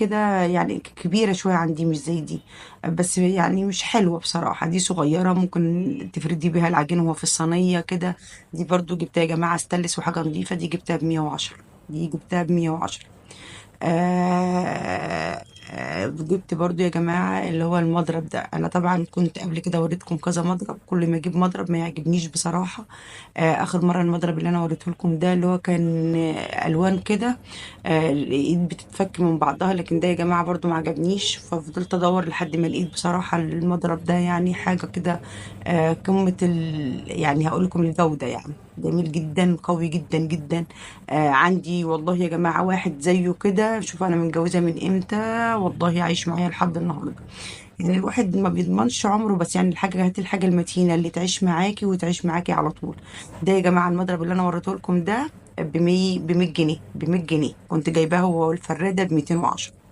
كده يعني كبيرة شوية عندي، مش زي دي، بس يعني مش حلوة بصراحة. دي صغيرة ممكن تفردي بيها العجين وهو في الصينية كده. دي برضو جبتها يا جماعة استانلس وحاجة نظيفة، دي جبتها ب110، دي جبتها ب110. جبت برضو يا جماعة اللي هو المضرب ده. أنا طبعا كنت قبل كده وريتكم كذا مضرب، كل ما أجيب مضرب ما يعجبنيش بصراحة. آخر مرة المضرب اللي أنا وريته لكم ده اللي هو كان ألوان كده، الإيد بتتفك من بعضها، لكن ده يا جماعة برضو ما عجبنيش، ففضلت أدور لحد ما لقيت بصراحة المضرب ده يعني حاجة كده، قمة يعني هقول لكم الجودة، يعني جميل جدا، قوي جدا جدا. عندي والله يا جماعة واحد زيه كده، شوف أنا متجوزة من إمتى، والله عايش معايا لحد النهاردة. يعني الواحد ما بيضمنش عمره، بس يعني الحاجة، هات الحاجة المتينة اللي تعيش معاكي وتعيش معاكي على طول. ده يا جماعة المضرب اللي أنا وريته لكم ده بمية جنيه، بمية جنيه كنت جايباه هو والفرادة بميتين وعشرة.